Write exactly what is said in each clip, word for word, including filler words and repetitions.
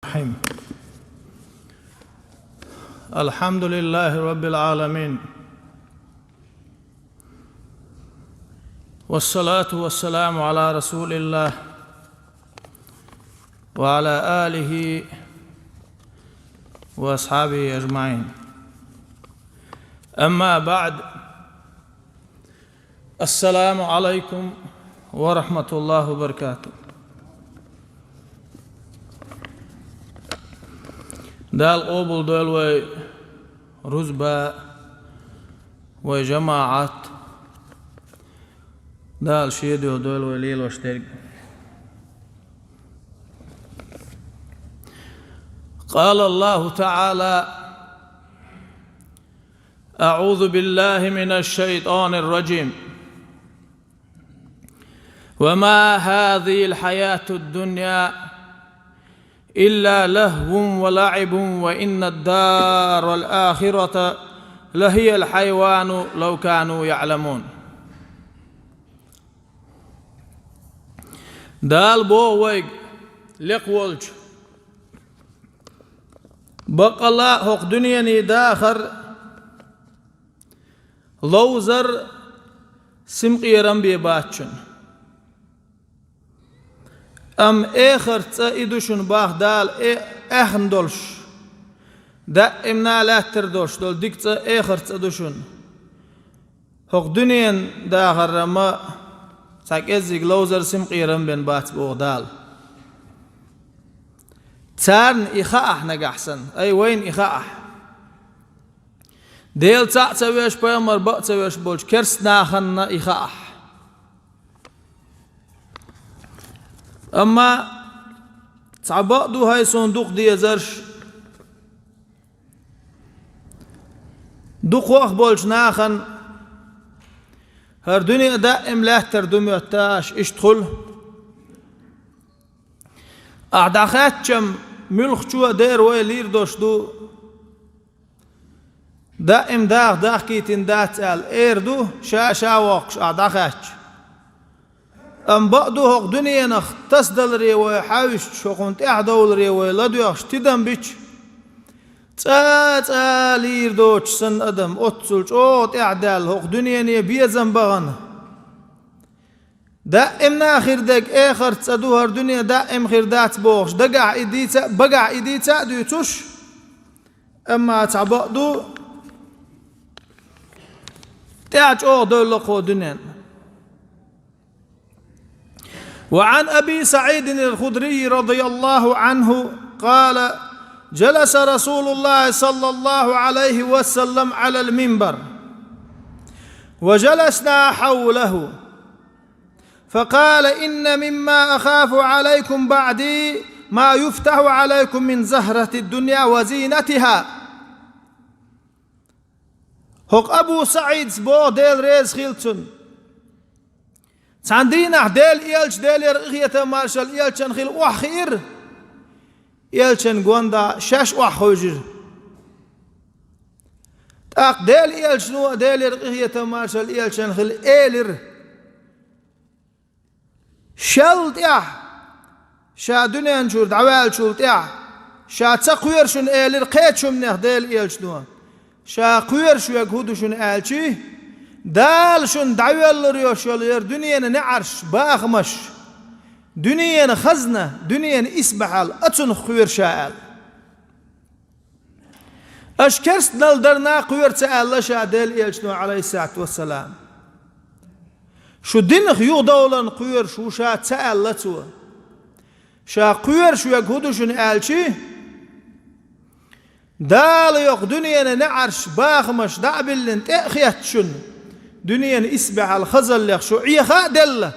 الرحيم. الحمد لله رب العالمين. والصلاة والسلام على رسول الله وعلى آله وأصحابه أجمعين. أما بعد، السلام عليكم ورحمة الله وبركاته. Дала къобалдойла вай рузба, вай жамаӀат. Дала шен дуьхьа дойла вай лелош дерг. قال الله تعالى: أعوذ بالله من الشيطان الرجيم. وما هذه الحياة الدنيا إلا لهو ولعب وإن الدار الآخرة لهي الحيوان لو كانوا يعلمون. Дала боху вайга, лекха волчу: баккъалла а хӀокху дуьненан дахар ловзар, синкъерам бен бац шуна. Амма эхартан цӀа и ду шуна, боху Дала, э, эхна долуш, даимна лаьттар долуш долу дика цӀа, эхартан цӀа ду шуна. ХӀокху дуьненан дахаран ма цхьа кӀеззиг ловзар, синкъерам бен бац, боху Дала. Царна и хаахь нагахь санна, ай, вайна и хаахь. Дела цхьаъ ца веш, пайхамар бакъ ца веш болчу керста нахана и хаахь. Амма цхьа бакъ ду хӀай суна дукха дезарш, дукхох болчу нахана хӀара дуьне а даим лаьттар ду моьтташ, иштта хуьлу. Ахь дӀахаьттича-м, муьлххачо а дера вай лийр долуш ду, даим даха дахкийтина дац аьлла, эр ду, ша-ша воккхуш ахь дӀахаьттича. Амма бакъ ду хӀокху дуьненах тасадаларе вай хьаьвсича, хӀокхунна тӀаьхьадовларе вай ладоьгӀуш тидам бича, цӀа-цӀа лийр доцуш санна адам, оццул чӀогӀа тӀаьхьадаьлла, хӀокху дуьнене безам бахана. Даимна хир дерг эхартан цӀа ду, хӀара дуьне даим хир дац бохуш, дагахь и дийца а, багахь и дийца а дуьйцуш, амма цхьа бакъ ду, тӀаьхьа чӀогӀа девлла кхо дуьнен. وعن أبي سعيد الخدري رضي الله عنه قال: جلس رسول الله صلى الله عليه وسلم على المنبر وجلسنا حوله فقال: إن مما أخاف عليكم بعدي ما يفتح عليكم من زهرة الدنيا وزينتها. ХӀокху Абу СаӀидас боху, Дела реза хила цунна: цхьана дийнахь Делан элча, Делера къинхетам, маршалла элчанна хила, охьахиира. Элчан гондахь шаьш охьахевшира. ТӀаккха Делан элчано а, Делера къинхетам, маршалла элчанна хила, элира: шел тӀаьхьа, ша дуьнен чуьра дӀаваьллачул тӀаьхьа, ша ца кхоьру шуна, элира кхечу хӀуманех Делан элчано. Ша кхоьруш верг хӀун ду шуна аьлчи, Дала шуна дӀайоьллур йолуш йолу яра дуьненан неӀарш, бахамаш, дуьненан хазна, дуьненан исбаьхьалла, оцунах кхоьру ша аьлла. Аша керстанал дарна кхоьру ца аьлла ша Делан элчано, Ӏалайхиссалату вассалам. Шу динах юхадовларна кхоьруш ву ша ца аьлла цо. Ша кхоьруш верг хӀун ду шуна аьлчи, Дала йоккха дуьненан неӀарш, бахамаш дӀа а биллина, тӀе а хетташ шуна, дуьненан исбаьхьалла, хазаллех шу Ӏеха а делла,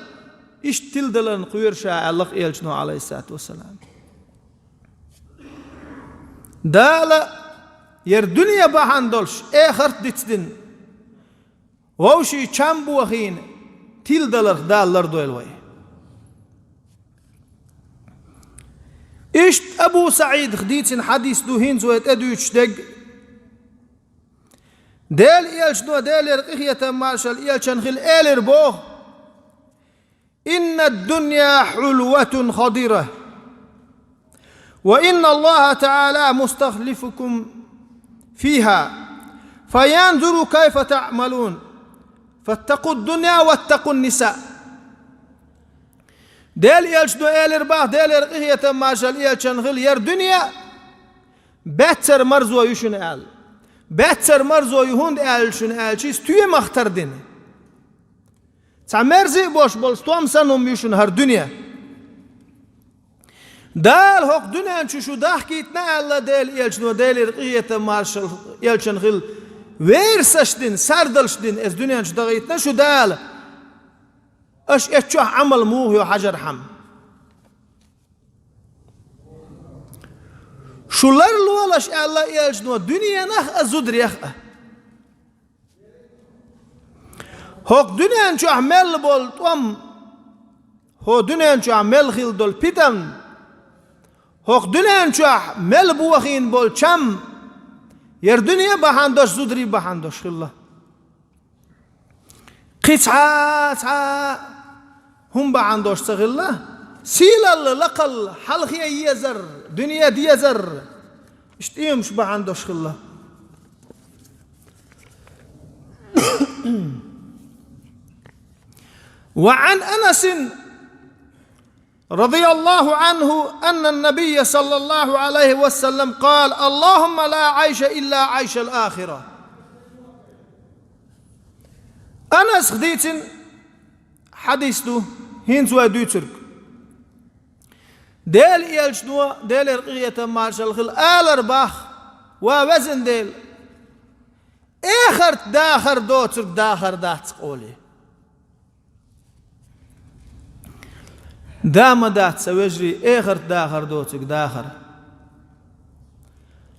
иштта тиладаларна кхоьру ша аьлла-кх элчано, Ӏалайхиссалату вассалам. Дала яра дуьне бахьана долуш эхарт дицдина, вовшийн чам бохийна тиладаларх Дала лардойла вай. Иштта Абу СаӀидах дийцина хьадис ду хӀинца вай тӀедуьйцуш дерг. Делан элчано, Делера къинхетам, маршалла элчанна хила, элира боху: إن الدنيا حلوة خضرة وإن الله تعالى مستخلفكم فيها فينظر كيف تعملون فاتقوا الدنيا واتقوا النساء. Дела элчано элира бах, Делера къинхетам, маршалла Элчанна хила, яр дуьне баьццара марзо ю шуна аьлла. Баьццара марзо ю хӀунда аьлла шуна аьлча, иза стоьмах тардина. Цхьа мерза а бош болу стом санна хӀума ю шуна хӀара дуьне. Дала хӀокху дуьнен чу шу дахкийтина аьлла Дела элчано, Делера къинхетам, маршалла Элчанна хила, верасаш дина, сардалш дина, иза дуьнен чу дахийтина шу Дала. Аша эцу чохь Ӏамал муха йо хьажархьама. Шу ларлолаш аьлла элчано дуьненах а, зударех а. ХӀокху дуьнен чохь мел болу тӀом, хӀокху дуьнен чохь мел хилла долу питана, хӀокху дуьнен чохь мел бохийна болу чам, яр дуьне а бахьана долуш, зударий бахьана долуш хилла. Кхин цхьа а, цхьа а хӀума бахьана долуш ца хилла, сийлалла, лакхалла, хьалхе езар, дуьне дезар, иштта иймаш бахьана долуш хилла. وعن أنس رضي الله عنه أن النبي صلى الله عليه وسلم قال: اللهم لا عيش إلا عيش الآخرة. Анасах дийцина хьадис ду хӀинца вай дуьйцург. Дела элчано, Делера къинхетам, маршалла хила, алар бах: «Ва Везан Дела, эхарт дахар доцург дахар дац», — олий. Да ма дац, сан вежарий, эхарт дахар доцург дахар.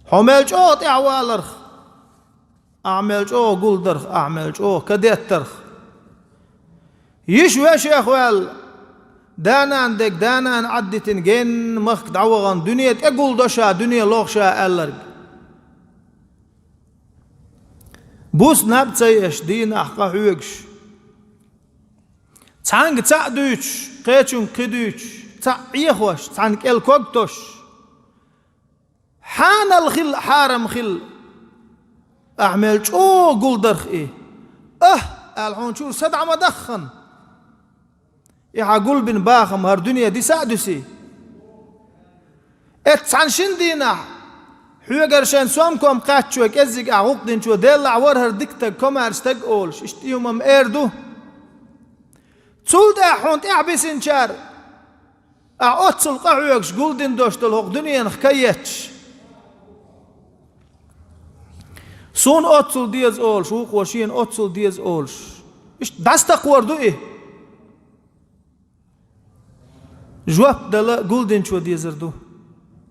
Хьо мел чӀогӀа тӀаьхьаваларх, ахь мел чӀогӀа гулдарх, ахь мел чӀогӀа кадеттарх. Йиша вешех ваьлла, да-нана дерг да-нана Ӏаддитина, генна махка дӀавахана, дуьне тӀе гулдо ша, дуьне лоху ша аьлларг. Буса наб ца еш, дийнахь къа хьоьгуш. Цхьаьнга цхьаъ дуьйцуш, кхечуьнга кхин дуьйцуш, цхьаъ Ӏехош, цхьаьнна кӀел ког тосуш. Хьанал хилла, хьарам хилла, ахь мел чӀогӀа гулдарх и. «Ахь!» аьлла, хьуна чуьра са дӀа ма даххана. И хьан гулбина бахам хӀара дуьне диса а дуьсий? Эццу цхьана шина дийнахь, хьоьгара шайн сомком кхаьччо, кӀеззиг ахь гӀуллакх динчо, деллахь вара хӀара дика стаг, комаьрша стаг олуш, иштта и хӀума-м эр ду. Цул тӀаьхьа хьуна тӀаьхьа бисинчара, ахь оццул къа хьоьгуш, гулдина дош долу хӀокху дуьненах ка етташ. Суна оццул деза олуш, вукхо шена оццул деза олуш. Иштта дӀасатакхор ду и. Жоп дала гулдинчо дезар ду.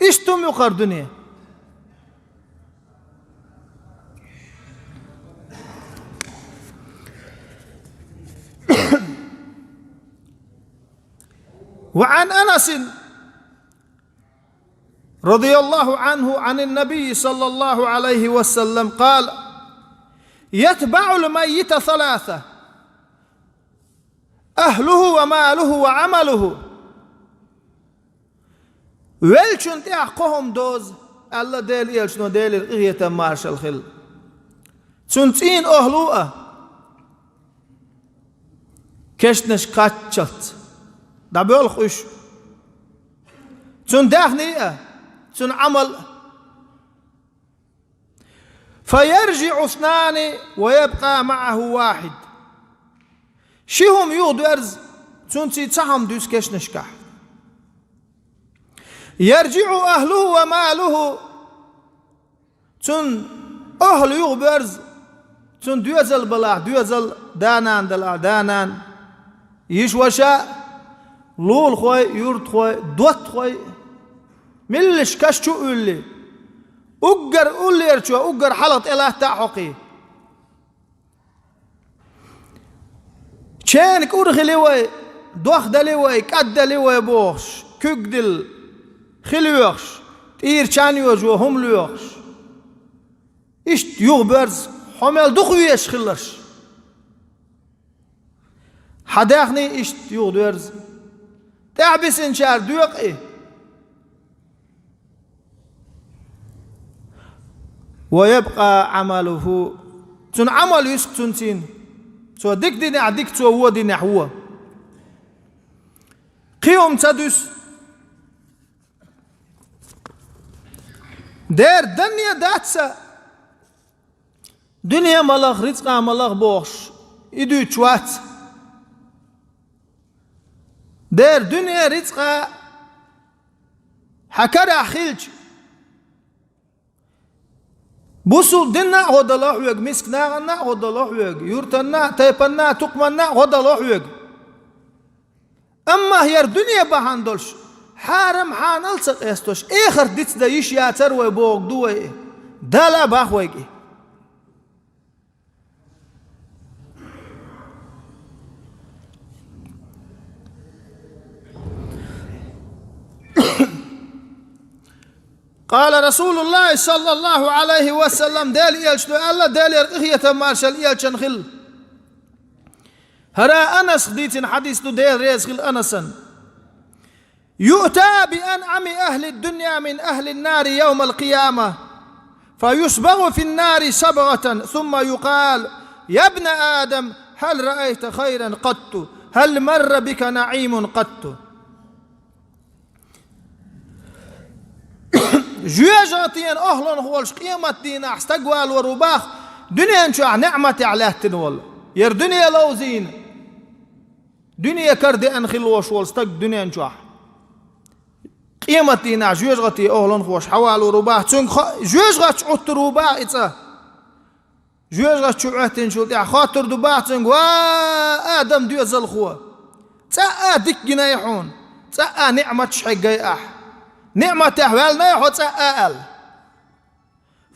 Иштта хӀума ю хӀара дуьне. وعن أنس رضي الله عنه عن النبي صلى الله عليه وسلم قال: يتبع الميت ثلاثة: أهله وماله وعمله. Веллачун тӀехь кхо хӀума дозу, аьлла Делан элчано, Делера къинхетам, маршалла хила. Цуьнан цӀийнан охӀла а, кешнаш кхаччалц дӀабоьлху уьш. Цуьнан даьхни а, цуьнан Ӏамал а. فيرجع اثنان ويبقى معه واحد. Ши хӀума юхадоьрзу, цуьнций цхьа хӀума дуьсу кешнашкахь. يرجع أهله وماله. Цуьнан охӀла юхабоьрзу, цуьнан доьзал балахь доьзал, да-нана далахь да-нана, йиша-ваша, лулахой, юьртахой, доттагӀий, меллаша каш чу а уьллий, уггар уллерчо уггар хьалха тӀелатта а хьокхий. Ченан кӀур хили вай, дох дали вай, кӀад дали вай бохуш, куьг дилла, хи лоьхуш, тӀера чан йожо хӀума лоьхуш. Иштта юхабоьрзу хьо мел дукха везаш хиларш. Хьан даьхни иштта юхадоьрзу. ТӀаьхьа бисинчара доькъу и. ويبقى عمله. Цун Ӏамал юьск цунцийна. Цо дика динехь дика, цо вон динехь вон. Кхин хӀума ца дуьсу. Дера данне дац сан, дуьне малах, рицкъа малах бохуш, и дуьйцуш вац. Дера дуьне, рицкъа хьан карахь хилча, бусулба динна а гӀо дало хьоьга, миска нахана а гӀо дало хьоьга, юьртанна а, тайпанна а, тукхаманна а гӀо дало хьоьга. Амма хӀара дуьне бахьана долуш, хьарам-хьанал а ца къестош, эхарт дицдан йиш яцара вай бохург ду вай и. Дала а боху вайга и. قال رسول الله صلى الله عليه وسلم, Делан Элчано аьлла, Делера къинхетам, маршалла Элчанна хила. ХӀара Анаса дийцина хьадис ду, Дела реза хила Анасана. يؤتى بأنعم أهل الدنيا من أهل النار يوم القيامة، فيصبغ في النار صبغة، ثم يقال: يا ابن آدم، هل رأيت خيرا قط؟ هل مر بك نعيم قط؟ Жоьжахатин охӀланах волуш къематдийнахь стаг валор ву боху, дуьнен чохь неӀматехь лаьттина волу, хӀара дуьне ловзийна. Дуьне кара деана хилла волуш волу стаг дуьнен чохь. Къематдийнахь жоьжахатин охӀланах волуш хьавалор ву боху, цуьнга хо-, жоьжахати чу Ӏуттур ву боху и цӀа. Жоьжахати чу Ӏоьттинчул тӀаьхьа хоттур ду боху цуьнга: «Ва, Адам доьзалхо! ЦӀа а дика гинай хьуна, цӀа а неӀматаш хьеггай ахь. НеӀматехь ваьллий хьо цӀа а?» — аьлла.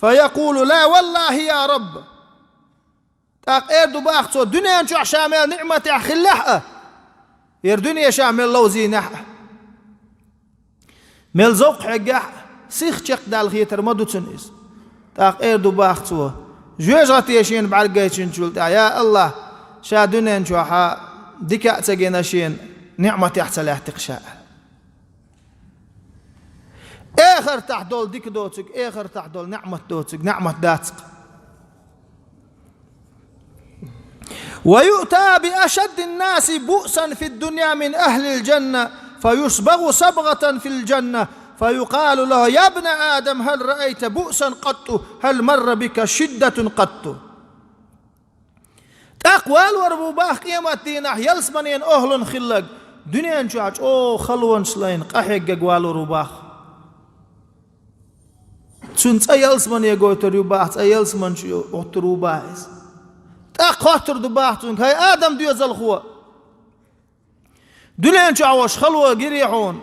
فيقول: لا والله يا رب. ТӀаккха эр ду боху цо: «Дуьнен чохь ша мел неӀматехь хиллехь а, хӀара дуьне ша мел ловзийнехь а, мел зовкх хьеггехь а, сих чекхдаьлла хетар ма ду цунна иза». ТӀаккха эр ду боху цо, жоьжахате шена бӀаьрг гайтинчул тӀаьхьа: «Я АллахӀ, ша дуьнен чохь дика а ца гина шена, неӀматехь ца лаьттира ша», — аьлла. Эхартахь долу дика доцург, эхартахь долу неӀмат доцург неӀмат дац-кх. ويؤتى بأشد الناس بؤسا في الدنيا من أهل الجنة، فيصبغ صبغة في الجنة، فيقال له: يا ابن آدم، هل رأيت بؤسا قط؟ هل مر بك شدة قط؟ ТӀаккха валор ву боху къематдийнахь ялсаманин охӀланах хилларг, дуьнен чохь чӀогӀа халонаш лайна къахьегнарг валор ву боху. Цунна цӀа ялсамане гойтур ю боху, цӀа ялсамани чу Ӏуттур ву боху иза. ТӀаккха хоттур ду боху цуьнга: «ХӀай Адам доьзалхо! Дуьнен чохь волуш хало гирий хьуна,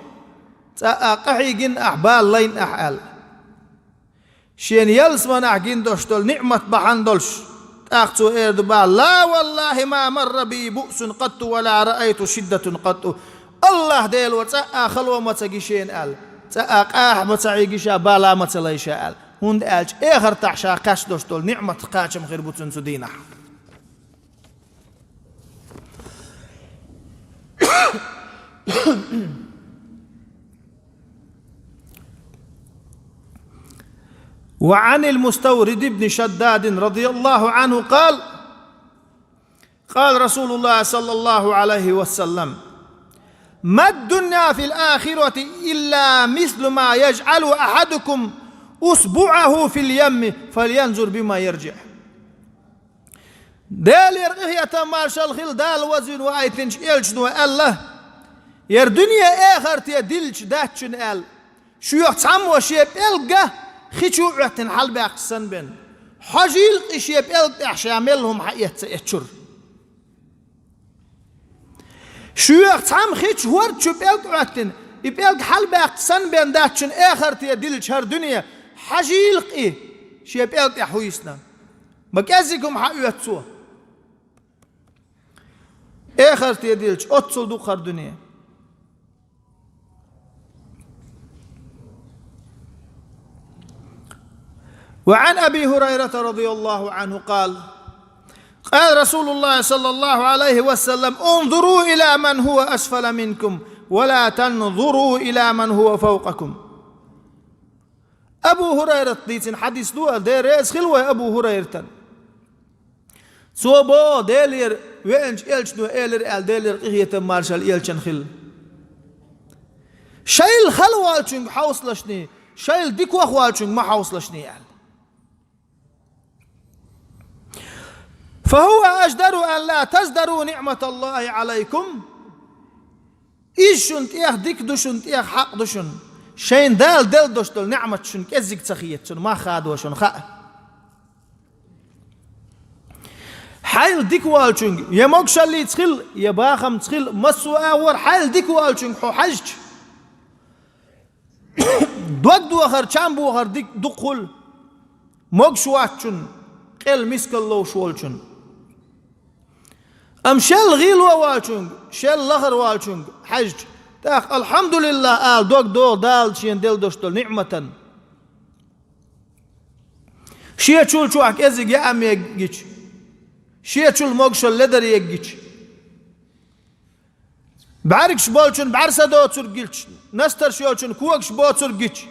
цӀа а къахьийгина ахь, бала лайна ахь», — аьлла. Шена ялсаманахь гина долуш долу неӀмат бахьана долуш, тӀаккха цо эр ду боху: «لا والله ما مر بي بؤس قط ولا رأيت شدة قط». АллахӀ Дело, цӀа а хало ма ца ги шена аьлла, цӀа а къахьа ма ца хьийги ша, бала ма ца лай ша аьлла. ХӀунда аьлча эхартахь ша кхаьчна долуш долу неӀмат кхачам хир бу цунна цу дийнахь. وعن المستورد بن شداد رضي الله عنه قال: قال رسول الله صلى الله عليه وسلم: ما الدنيا في الآخرة إلا مثل ما يجعل أحدكم أصبعه في اليم فلينظر بما يرجع. Делера къинхетам, маршалла хила Дала вазвина ваийтинчу Элчано аьлла: «ХӀара дуьне эхарте диллича даьччун аьлла, шух цхьаммо шен пӀелг хи чу Ӏоьттина хьалабаьккхича санна бен. Хьожийла-кх и шен пӀелг тӀехь ша мел хӀума хьаэцна эцчуьра. Шух цхьамма хи чу хӀорда чу пӀелг Ӏоьттина, и пӀелг хьалабаьккхича санна бен даьччун эхарте диллича хӀара дуьне, хьожийла-кх и шен пӀелг тӀехь хӀу йисна. Ма кӀеззиг хӀума хьаоьцу цо». Эхарте диллича, оццул ду-кх хӀара дуьне. وعن أبي هريرة رضي الله عنه قال: قال رسول الله صلى الله عليه وسلم: انظروا إلى من هو أسفل منكم ولا تنظروا إلى من هو فوقكم. Абу ХӀурайрата дийцина хьадис ду, Дела реза хила вай Абу ХӀурайратан. Цо боху, Делера веанчу элчано элира аьлла, Делера къинхетам, маршалла элчанна хила: «Шайла хала волчуьнга хьовсалашний, шайла дика ваха волчуьнга ма хьовсалашний», — аьлла. «فهو أجدر أن لا تزدروا نعمة الله عليكم». Иза шуна тӀех дика ду, шуна тӀех хьакъ ду шуна, шайна Дала делла долуш долу неӀмат шуна кӀеззиг ца хета, шуна мах хадо шуна хаьа. Хьайла дика волчуьнга, я могушаллица хила, я бахамца хила, массо а агӀор хьайла дика волчуьнга хьо хьаьжча, дог дохар, чам бохар дика дукха хуьлу могуш воцчунна, къел мискал ловш волчунна. Амма шел гӀийла волчуьнга, шел лахара волчуьнга хьаьжча, тӀаккха «Алхьамдулиллахь» ала дог доху Дала шена делла долуш долу неӀматан. Шен чул чохь кӀеззиг яа меггича, шен чул могушалла ледар еггича, бӀаьргаш болчун бӀаьрса доцург гича, настарш йолчун когаш боцург гича,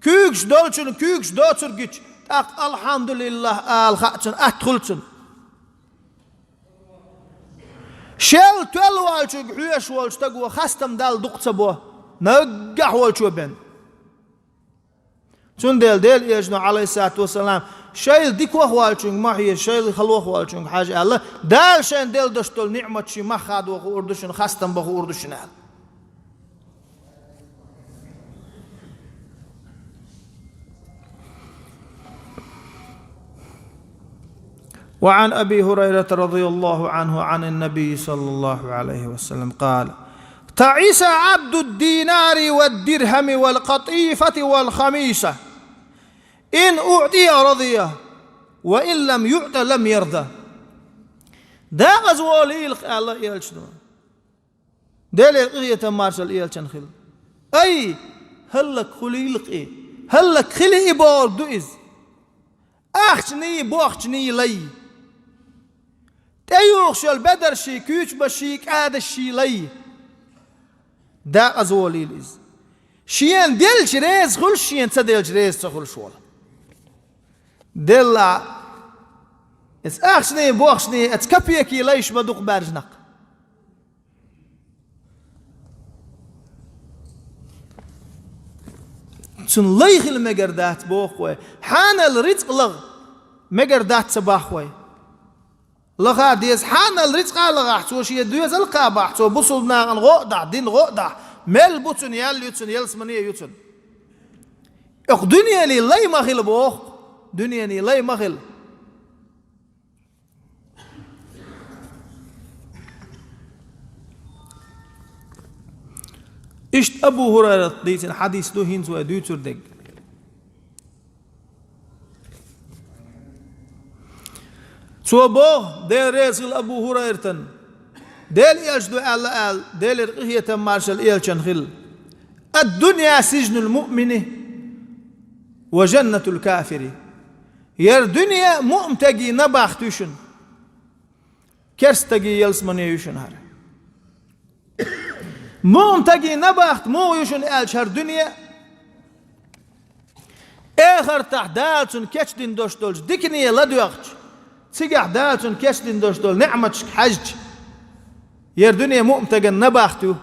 куьйгаш долчун куьйгаш доцург гича, тӀаккха «Алхьамдулиллахь» ала хаьа цунна, атта хуьлу цунна. Шел тоьлла волчуьнга хьоьжуш волчу стага хастам Далла дукха ца бо, наггахь волчо бен. Цундела Делан Элчано, Ӏалайхиссалату вассалам, шайла дика ваха волчуьнга ма хьежа, шайла хала ваха волчуьнга хьажа аьлла, Дала шайна делла долуш долу неӀмат шен мах хадо хуур ду шуна, хастам бан хуур ду шуна аьлла. وعن أبي هريرة رضي الله عنه عن النبي صلى الله عليه وسلم قال: تعس عبد الدينار والدرهم والقطيفة والخميصة، إن أعطي رضي، وإن لم يعط لم يرض. Декъаза волийла-кх, аьлла Элчано. Делера къинхетам, маршалла Элчанна хила. Ай, хӀаллакьхуьлийла-кх и, хӀаллакьхили и бохург ду иза. Ахчаний, бохчаний лай. ТӀеюхуш йолу бедарший, куьйчу башший, кӀадашший лай. Декъаза волийла иза. Шена делча реза хуьлуш, шена ца делча реза ца хуьлуш волу. Делла, эца ахчаний, бохчаний, эца капекий лайш ма дукха баьржинакх. Цунна лай хила мегар дац, боху вай. Хьанал рицкъ лаха мегар дац, ца боху вай. Лаха деза, хьанал рицкъа а лахахь, цо шен доьзал а кхабахь, цо бусулба нахана гӀо а дахь, дин гӀо а дахь, мел бу цунна, ял ю цунна, ялсамане ю цунна. Оха дуьненан лай ма хила боху, дуьненан лай ма хила. Иштта Абу ХӀурайрата дийцина хьадис ду хӀинца вай дуьйцур дерг. Цо боху, Дела реза хила Абу ХӀурайратан, Делан Элча ду аьлла, аьлла, Делера къинхетам, маршалла Элчанна хила: الدنيا سجن المؤمن وجنة الكافر. ХӀара дуьне муъмтагийн набахт ю шуна, керстагийн ялсамане ю шуна хӀара. Муъмтагийн набахт муха ю шуна аьлча, хӀара дуьне, эхартахь Дала цунна кечдина долуш долчу дикане ладоьгӀча, цигахь Дала цунна кечдина долуш долу неӀматашка хьаьжча, хӀара дуьне муъмтаган набахт ю.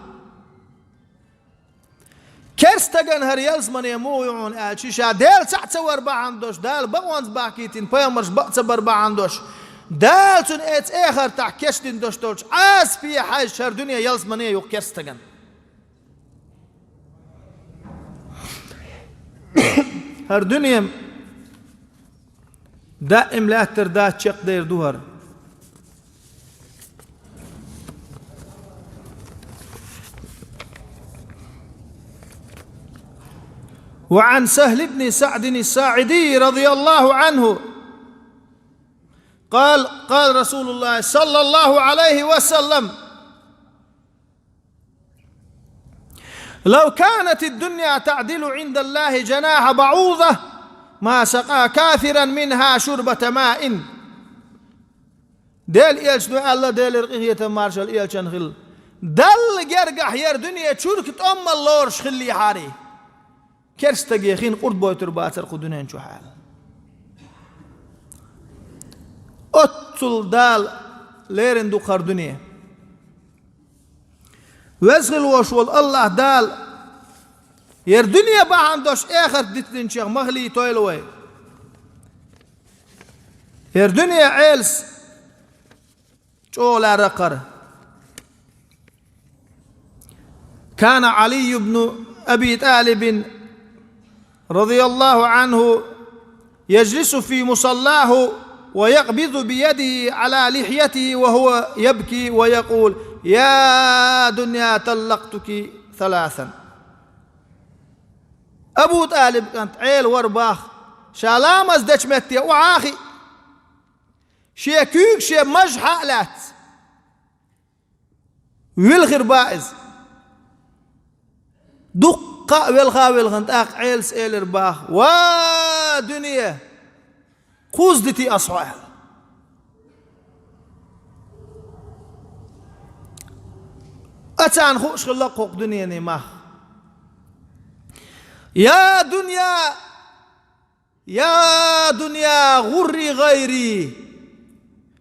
Керстаган хӀара ялсамане муха ю хьуна аьлча, ша Дела цхьаъ ца вар бахьана долуш, Дала бакъонца бахкийтина пайхамарш бакъ ца бар бахьана долуш, Дала цунна эца эхартахь кечдина долуш долчу Ӏазапе хьаьжча, хӀара дуьне ялсамане ю керстаган. ХӀара дуьне даим лаьттара дац, чекхдер ду хӀара. وعن سهل بن سعد الساعدي رضي الله عنه قال: قال رسول الله صلى الله عليه وسلم: لو كانت الدنيا تعدل عند الله جناح بعوضة ما سقى كافرا منها شربة ماء. Делан Элчано аьлла, Делера къинхетам, маршалла Элчанна хила: Далла гергахь хӀара дуьне чурка тӀом а лоруш хиллехьарий, керстаге хин къурд бойтур бацар кху дуьнен чу хьал. Оццул Дала лерина ду кхар дуьне. Веза хила вош волу Аллах Дала, яр дуьне бахьана дош эхарт дитдинчех ма хилийтойла вай. Яр дуьне Ӏелас чӀогӀа лаьрра кхара. كان علي بن أبي طالب رضي الله عنه يجلس في مصلاه ويقبض بيده على لحيته وهو يبكي ويقول: يا دنيا طلقتك ثلاثا. Абу ТӀалиб кӀант Ӏела вара баха, ша ламаз дечу метте охьа а хиъ, шен куьйга шен маж хьа а лаьцна, вилхира бах иза. Дуккха а велха а велхана, тӀаккха Ӏелас элира баха: «Ва дуьне, кхузза дити ас хьо», – аьлла. Царна хууш хилла кху дуьненан мах. «يا دنيا، يا دنيا غري غيري،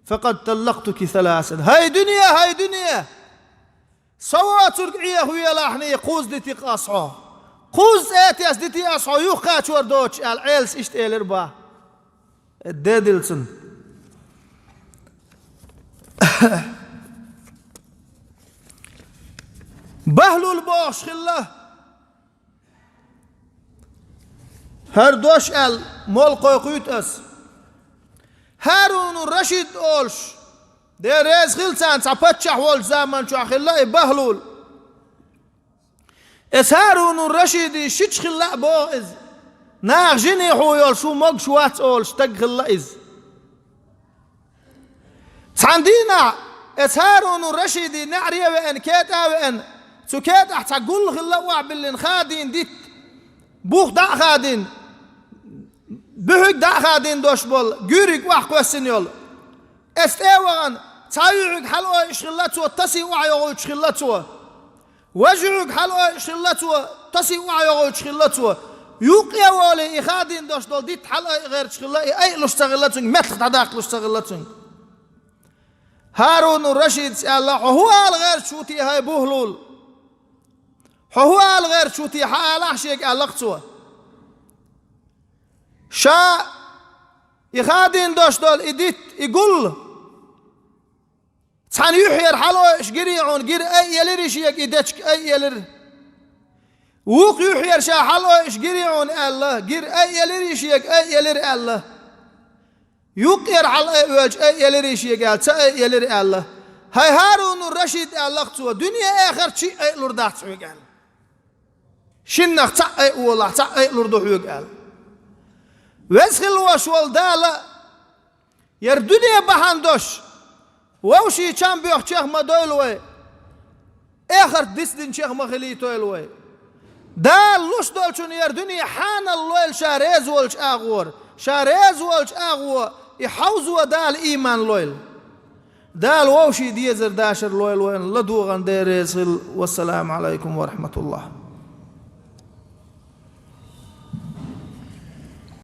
فقد طلقتك ثلاثا». ХӀай дуьне, хӀай дуьне! Со воцург Ӏехавелахьний, кхузза дити-кх ас хьо. Кхузза цӀе тесна дити ас хьо, юхакхачор доцуш, аьлла, Ӏелас иштта элира бах. Де дилла цунна. Бахьлул бохуш хилла. ХӀара дош аьлла, молла кхойкхуьйту ас. ХӀарун-р-Рашид олуш, Дела реза хила царна, цхьа паччахь волчу заман чохь хилла и Бахьлул. Эс ХӀарун-р-Рашиди шича хилла а боху иза. Наха жине хьу йолуш ву могуш вац олуш стаг хилла иза. Цхьана дийнахь эс ХӀарун-р-Рашиди неӀаре а веана, кетӀа а веана, цу кетӀахь цхьа гул хилла охьабиллина, хадийна дитт, бух дӀа а хадийна, буьхьиг дӀа а хадийна дош болу, гуьйриг охьакхоьссина йолу. Эс тӀе а вахана, цхьа юьхьиг хьалаойуш хилла цо, тасий охьайогӀуьйтуш хилла цо. Важа юьхьиг хьалаойуш хилла цо, тасий охьайогӀуьйтуш хилла цо. Юккъе а волий, и хадийна дош долу дитт хьалаайа гӀерташ хилла, и айалуш ца хилла цуьнга, меттах дӀадаккхалуш ца хилла цуьнга. ХӀарун-р-Рашидас аьлла: «Хьо хӀун ала гӀерташ ву те, хӀай Бахьлул? Хьо хӀун ала гӀерташ ву те, хьан алахь шега», – аьлла-кх цо. Ша и хадийна дош долу и дитт, и гул цхьана юьххьера хьалаойуш гирий хьуна, гира айъелирий шега и дечка, айъелира. Вукху юьххьера ша хьалаойуш гирий хьуна аьлла, гира айъелирий шега, айъелира аьлла. Юккъера хьалаайвелча айъелирий шега аьлла, ца айъелира аьлла. ХӀай ХӀарун-р-Рашид, аьлла-кх цо, дуьне а, эхарт а шиъ айъалур дац хьоьга аьлла. Шиннах цхьаъ айъа волахь, цхьаъ айъалур ду хьоьга аьлла. Веза хила вош волу Дала, яр дуьне бахьана дош вовшийн чам боьхначех ма дойла вай, эхарт дицдинчех ма хилийтойла вай. Дала луш долчунна яр дуьне хьанал лойла ша реза волчу агӀора, ша реза волчу агӀо и хьовзо Дала ийман лойла. Дала вовшийн дезар дашар лойла вайна, ладогӀарна Дела реза хила. Вассаламу Ӏалайкум ва рахьматуллахӀ.